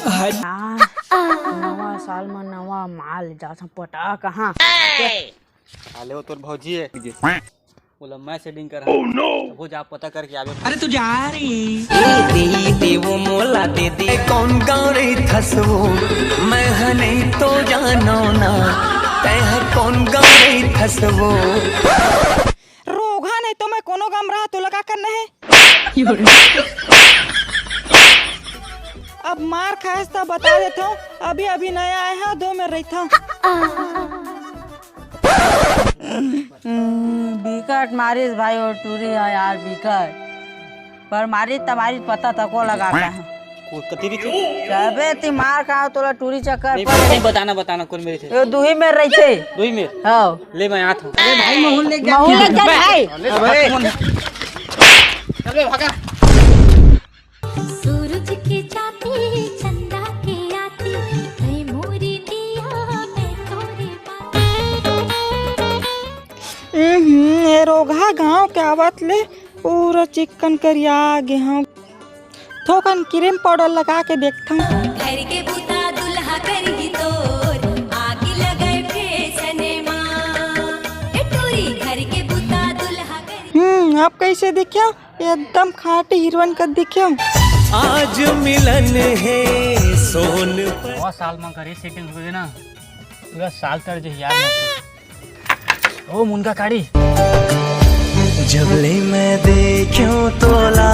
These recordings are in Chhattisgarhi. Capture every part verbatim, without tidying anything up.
नवा साल म नवा माल, जाथन पटा कहाँ? आले हो तोर भौजी हे। ओला मैं सेटिंग कर। Oh no! वो जा पता करके आवे। अरे तू जा रे। ए दे दे वो मोला दे दे। कौन गाँव रे थसवो, मैं ह नहीं तो जानो ना। तै ह कौन गाँव रे थसवो। रोगहा नहीं तो मैं कोनो गाँव रहा, तोला का करना है? अब मार खाएस त बता देथव, अभी अभी नया आए हव, दो में रहिथव। हम्म, बिकट मारिस भाई, वो टूरी ह यार, बिकट। पर मारिस त मारिस, पता तको लगा का है। को-, कति रहिथे? सबे ती मार खाव, तोला टूरी चक्कर नहीं, पर नहीं बताना, बताना, कौन मेर रहिथे? ये दुही मेर रहिथे। दुही मेर? हाँ। ले, मैं आत हूँ। अरे भाई, महूँ ले जा। महूँ ले जा भाई। अबे। चल बे, भागा। सूरज के जाते चंदा के आती, तै मोरी दिया मैं तोरे बाती। हम्म, ये रोगहा गाँव के आवत ले पूरा चिक्कन करिया गे हँव। थोकन क्रीम पाउडर लगा के देखथँव। घर के बूता दुल्हा करही तोर, आगी लगाए फैसने मा। ए टूरी, घर के बूता दुल्हा करही। हम्म, अब कैसे दिख्या? एकदम खाटी हीरोइन कस दिखे हँव। आज मिलन हे सोन पर। नवा साल म करे सेटिंग हो गे ना, पूरा साल तर जे यार। ओ मुनगा काड़ी। जब ले मैं देख्यों तोला,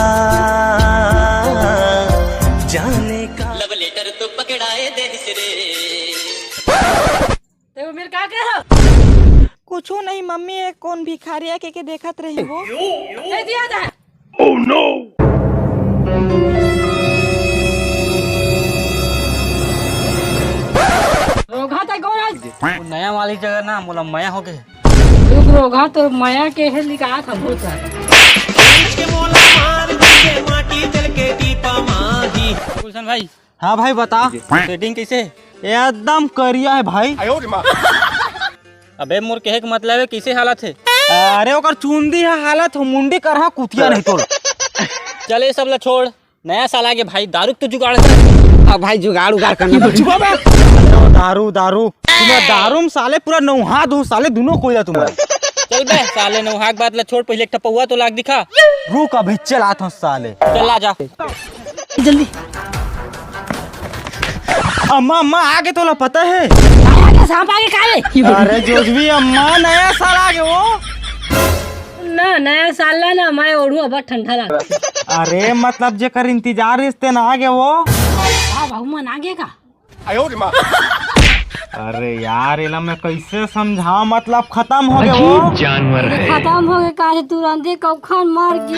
जाने का। लव लेटर तो पकड़ाए दे रे। ते वो मेर का कहे? कुछू नहीं मम्मी, ये कौन भिखारिया के, के देखत रहे वो? दे दिया था। Oh no! रोगहा तै कौन है? वो नया वाली जगह ना, मोला मया हो गए। रुक रोगहा, तो मया के है लिखा था भूत है। के मोला मार दे, माटी चल के दीपा माही। गुलशन भाई, हाँ भाई, बता। सेटिंग कैसे? एकदम करिया है भाई। अबे मोर कहे के मतलब है, कैसे हालत है? अरे ओकर चुंदी है हालत हो, मुंडी करहा कुतिया नहीं तोर। चल ये सब ला छोड़, नया साल आगे भाई, दारू के तो जुगाड़ कर। अब भाई जुगाड़ उगाड़ करना पड़ेगा। चुप बे। दारू, दारू। तुम्हें दारू में साले पूरा नौहा दूँ साले, दोनों कोई तुम्हारा। चल बे साले, नौहा के बात ला छोड़, पहले एक ठपौआ तो लाग दिखा। रुक अभी चलात हूँ साले। चल आ जा। जल्दी। अम्मा, अम्मा, आगे तोला पता है? आगे सांप आगे काले। अरे जोजवी अम्मा, नया साल आगे वो। ना, नया साल ला ना, मैं ओढ़ू अब ठंडा लाग। अरे मतलब जेकर इंतजार रिश्ते ना आगे वो। हाँ, बाबू मन आगे का? अरे यार, एला मैं कैसे समझा, मतलब खत्म हो गए वो। अजीब जानवर है। खत्म हो गए काहे तुरंत ही कौखान मार के।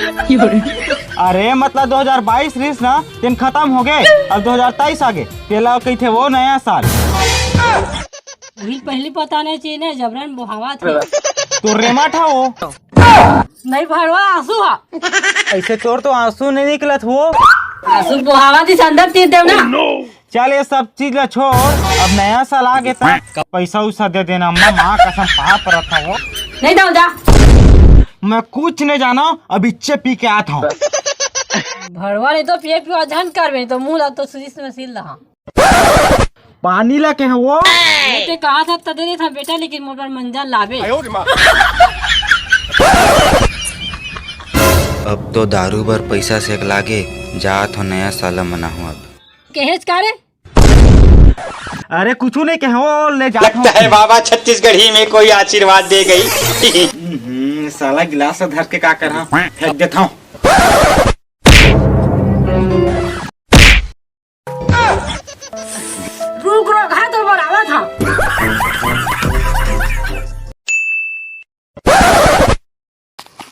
अरे मतलब दो हज़ार बाईस रिस ना, तेन खत्म हो गए, अब दो हज़ार तेईस आ गए, तेला कहिथे वो नया साल। अभी पहली पता नहीं चाहिए ना, जबरन बोहावा थे। तो रेमा था वो। नहीं भरवा आंसू हा। ऐसे तोर तो आंसू नहीं निकलत हो। आंसू बोहावा थी संदर तीर देव ना। चल ये सब चीज ला छोड़, अब नया साल आ गए ता पैसा उसा दे देना। अम्मा, माँ कसम पाँव परत हँव वो। नहीं दाऊ जा। मैं कुछ नहीं जाना, अब इच्चे पी के आत हँव। भरवा नहीं तो पिए पिए झन करबे, तो मुँह ला तो सुजिस में सील रहा। पानी ला के वो। मैं ते कहा था तदे था बेटा, लेकिन मोर बर मंजन लाबे। अब तो दारू बर पैसा से लागे, जात हँव नया साल मनाहूँ अब। कहेच का रे? अरे कुछू नहीं कहे वो, ले जात हँव। लगता है बाबा छत्तीसगढ़ी में कोई आशीर्वाद दे गई। हम्म, साला गिलास धर के का करहा, फेंक देत हँव। रुक रुक, हाथ तो बराबर था।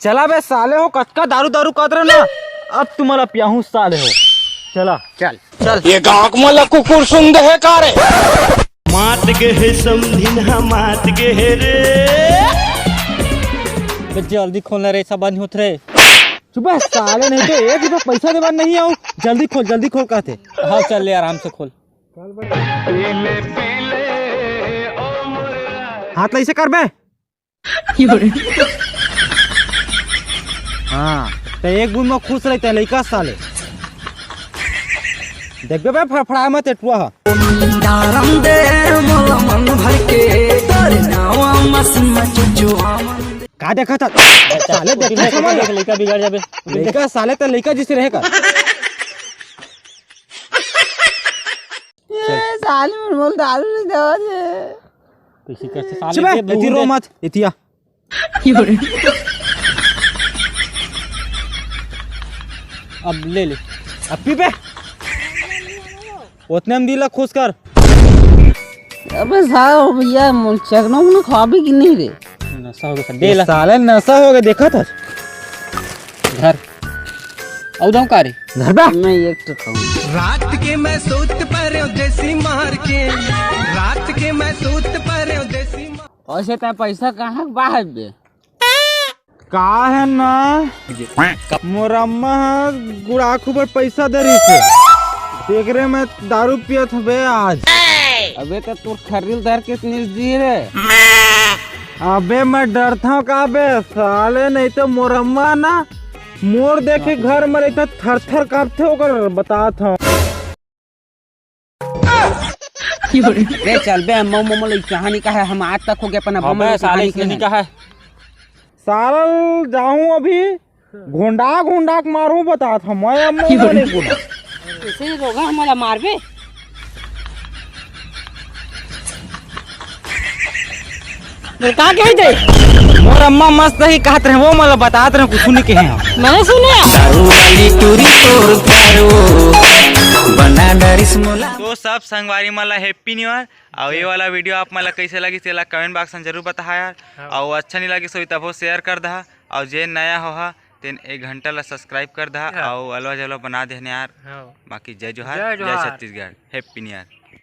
चला बे साले हो, कतका दारू दारू करत रहे ना, अब तुम्हारा पियाहूँ साले हो। चला। चल। चल। ये गाँव के मोला कुकुर सुंघ दे हे का रे? मात गे हे समधिन हा, मात गे हे रे। बे जल्दी खोलना रे, सब बंद होत रे। चुप बे साले, नहीं तो एक रुपया पैसा देवा नहीं आऊ। जल्दी खोल, जल्दी खोल कहते। हाँ चल ले, आराम से खोल। हाथ ला ऐसे कर बे। हाँ, तो एक बूंद में खुश रहते हैं लइका साले। देखबे बे, फड़फड़ाए मत एटुआ ह। डारम दे मोला मन भर के, तोर नावा मसीन में चुचुआ मन। का देखत हस? साले देखत हस हमन ला? लइका बिगड़ जाबे। लइका साले त लइका जइसे रहे का? ये साले मन मोला दारू नइ देवत हे। कइसे करथे साले? चुप बे, दे, एती रो दे। मत, एती आ। अब ले ले। अब पी बे। ओतने म दिल ला खुश कर। अबे साला भइया, मन चकना उकना खाबे कि नहीं रे? नशा हो गे, दे ला। साले नशा हो गे, देखत हस। घर। अउ जाऊं का रे? घर बे। मैं एक ठो खाऊं। रात के मैं सूत परेंव देसी मार के, रात के मैं सूत परेंव देसी मार। वइसे तैं पइसा कहाँ के बाहर बे? का हे ना, मोर अम्मा ह गुड़ाखू बर पइसा दे रहिस हे, तेकरे में दारू पियत हबे आज। अबे त तोर खर्री ल धर के नीस दिही रे। अबे मैं डरथंव का बे साले, नहीं तो मोर अम्मा ना मोर देखे घर में रहिथे थर थर कांपथे ओकर, बतात हंव। रे चल बे, अम्मा, अम्मा, मोला चाहनी का हे, हम आज तक हो गे अपन अब्बा अबे, मोला साले, चाहनी इसने का नहीं हे। कहा है। साला जाहूं अभी, घोंडा, घोंडा के मारहूं, बतात हंव, मैं अम्मा, अम्मा नहीं बोला। इसे रोगा हमला मारबे। बोल, का कहे दे? मोर अम्मा मस्त ही कहत रहे, वो मोला बतात रहे, कुछ नहीं कहे हम। मैं सुने। दारू वाली टूरी तोर दारू, बना डरिस मोला। तो सब संगवारी मन ला Happy New Year। अउ ये वाला video आप मन ला कइसे लगिस, तेला comment box में जरूर बताहा यार। हाँ। अउ अच्छा नहीं लगिस होही तभो share कर दहा, अउ जे नया होहा तेन एक घंटा ला subscribe कर दहा, हाँ। अउ अलवा जलवा बना देहन यार। हाँ। बाकी जय जोहार, जय जय जोहार। Chhattisgarh, Happy New Year।